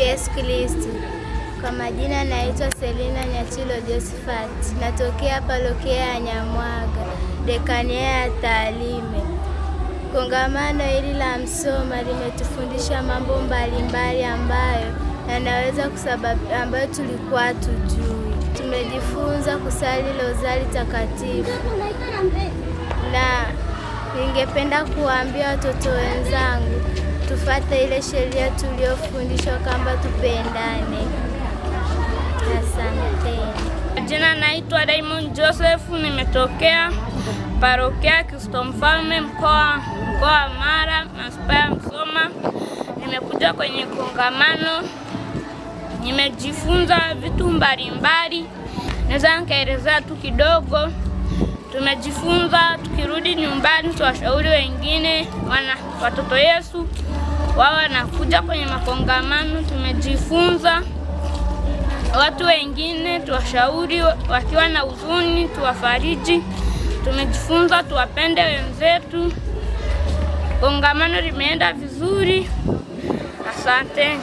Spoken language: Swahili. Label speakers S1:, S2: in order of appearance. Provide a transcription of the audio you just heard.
S1: Yesu Kristo. Kwa majina naitwa Selina Nyachilo Josephat, natokea parokia ya Nyamwaga, dekania ya Tarime. Kongamano hili la Msoma limetufundisha mambo mbalimbali ambayo yanaweza ambayo tulikuwa hatujui. Tumejifunza kusali rozari takatifu, na ningependa kuwaambia watoto wenzangu tufate ile sheria tuliyofundishwa kwamba tupendane. Asante.
S2: Jina naitwa Diamond Joseph, nimetokea parokia Kristo Mfalme, mkoa wa Mara, manispaa ya Msoma. Nimekuja kwenye kongamano, nimejifunza vitu mbalimbali, naweza nikaelezea tu kidogo. Tumejifunza, tukirudi nyumbani tuwashauri wengine wana watoto Yesu wao wanakuja kwenye makongamano. Tumejifunza watu wengine tuwashauri, wakiwa na huzuni tuwafariji. Tumejifunza tuwapende wenzetu. Kongamano limeenda vizuri, asante.